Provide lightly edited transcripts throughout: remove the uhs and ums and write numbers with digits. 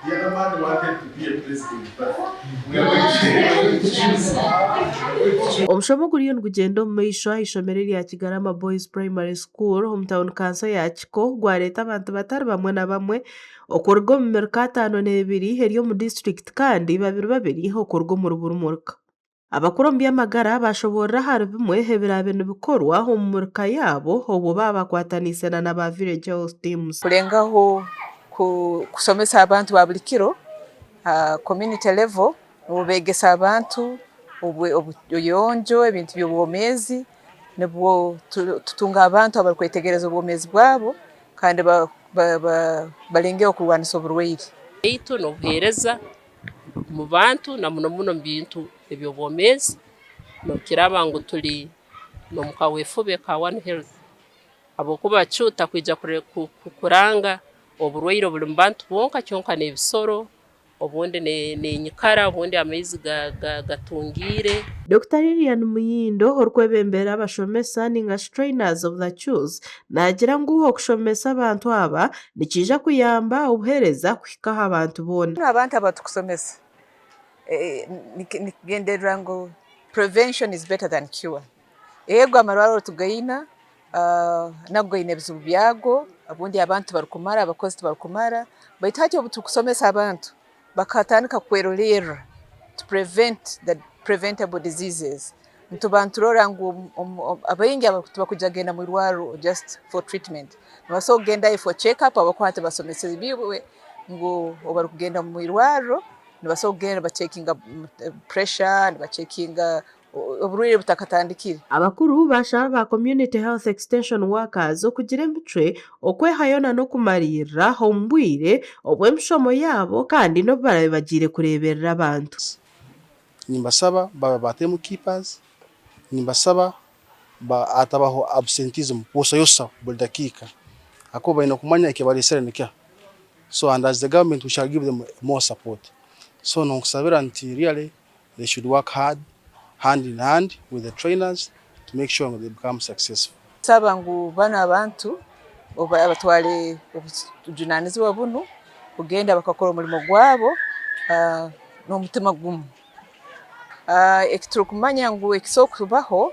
The other man wanted to be a president, but we are going to choose. Omushomo guriyo nigugyenda omu maisho aha ishomero erya Kigarama Boys Primary School omu tauni kanso ya Kiko gwareeta abantu batari bamwe na bamwe okuruga omu miruka 52 eri omu disiturikiti kandi babiri babiri okuruga omuri buri muruka. Abakuru omu by'amagara baashoboorora ahari bimwe ebiraabe nibikorwa omu miruka yaabo obwo baaba bakwataniise na ba Village Health Teams. Kulengaho kusomesa abantu ba buli kiro ha community level nibegesa abantu obuyonjo, ebintu by'obwomeezi nibwo tutunga abantu abarukwetegereza obwomeezi bwabo kandi balengeho kurwanisa oburwaire. Baitu n'obuheereza omu bantu na muno muno omu bintu eby'obwomeezi n'obukiraaba ngu turi n'omu kaweefube ka One Health habwokuba CHU takwija kuranga oburwaire obuli mu bantu bwonka kyonka n'ebisoro obundi n'enyikara obundi amaizi gatungiire. Dokita Lilian Muyindo orikwebembera abashomesa ninga shi trainers of the CHUs naagira ngu okushomesa abantu aba nikiija kuyamba obuheereza kuhika aha bantu boona. Abantu abatukusomesa nikigendererwa ngu prevention is better than cure. Ego amarwariro tugaine nago gaine ebizibu byago, obundi abantu tibarikumara, abakozi tibarikumara baitu hati obu turikusomesa abantu bakatandika kwerolerra to prevent the preventable diseases, nituba niturora ngu abaingi tibakwija kugenda mwirwariro just for treatment, nibasobola kugendayo for check up ahabw'okuba hati basomesibwe ngu obu barikugenda mwirwariro nibasobola kugenda nibacekinga pressure, nibacekinga oburwaire butakatandikire. Abakuru bashaba ba Community Health Extension Workers okugira emicwe, okwehayo na n'okumariirira omu bwire obw'emishomo yaabo kandi n'obu baraabe bagiire kureeberera abantu. Nimbasaba babe ba time keepers, nimbasaba hatabaho absenteeism, kwosayosa buri dakiika ahakuba baine kumanya ekibareesire nikiha. So and as the government we shall give them more support. So nonkusabira nti really they should work hard hand in hand with the trainers to make sure ngu they become successful. Nsaba ngu banu abantu batware obujunanizibwa bunu kugenda bakakora omurimo gwabo n'omutima gumu. Ekiturikumanya ngu ekisobola kubaho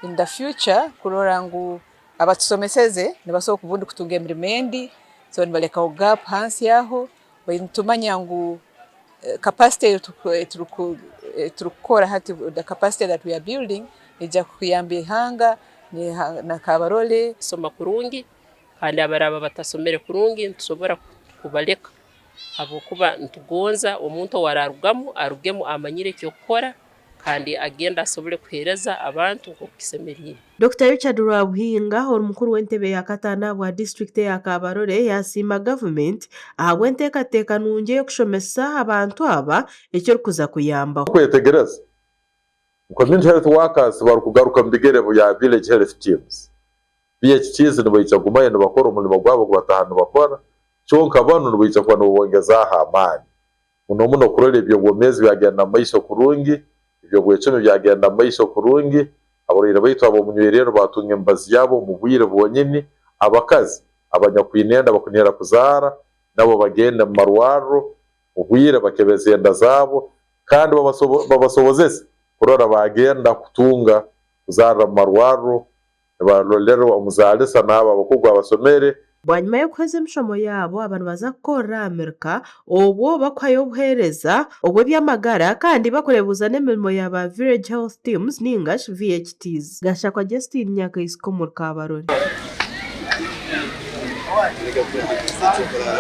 in the future kurora ngu abatusomeseze nibasobola obundi kutunga emirimo endi so nibarekaho gap hansi aho baitu nitumanya ngu capacity ei turikukora hati the capacity that we are building neija kuyamba ihanga na Kabarole. Soma kurungi kandi abaraaba batasomere kurungi nitusobora kubaleka habwokuba nitugonza omuntu owararugamu arugemu amanyire eky'okukora kandi agende asobole kuheereza abantu nk'oku kisemeriire. Dokita Richard Rwabuhinga ori mukuru w'entebe ya kataano ahabwa disiturikiti eya Kabarole yasiima gavumenti ahabw'enteekateeka nungi ey'okushomesa abantu aba ekirikuza kuyambaho. Kwetegereza, Community Health Workers barikugaruka omu bigere bya Village Health Teams, VHTs, nibaija kugumayo nibakora omurimo gwabo ogu bataaha nibakora, kyonka banu nibaija kuba nibabongezaaho amaani muno muno kurora eby'obwomeezi byagenda mu maiso kurungi, eby'obwecumi byagenda mu maiso kurungi, abarwaire baitu ab'omunywereero baatunga emibazi yabo omu bwire bwonyini, abakazi abanyakwine enda bakunihira kuzaara nabo bagende mu marwarro mu bwire bakebeze enda zaabo kandi babasobozese kurora baagenda kutunga kuzaarra mu marwarro nibarolerwa omuzaalisa n'abo abakugu abasomere. Bwanyima y'okuheza emishomo yaabo, aba nibaza kukorera aha Amerika obwo bakuhayo obuheereza obw'eby'amagara kandi bakureebuuza n'emirimo ya ba Village Health Teams ninga shi VHTs. Gashakwa Justine Nyakaisika omuri Kabarole.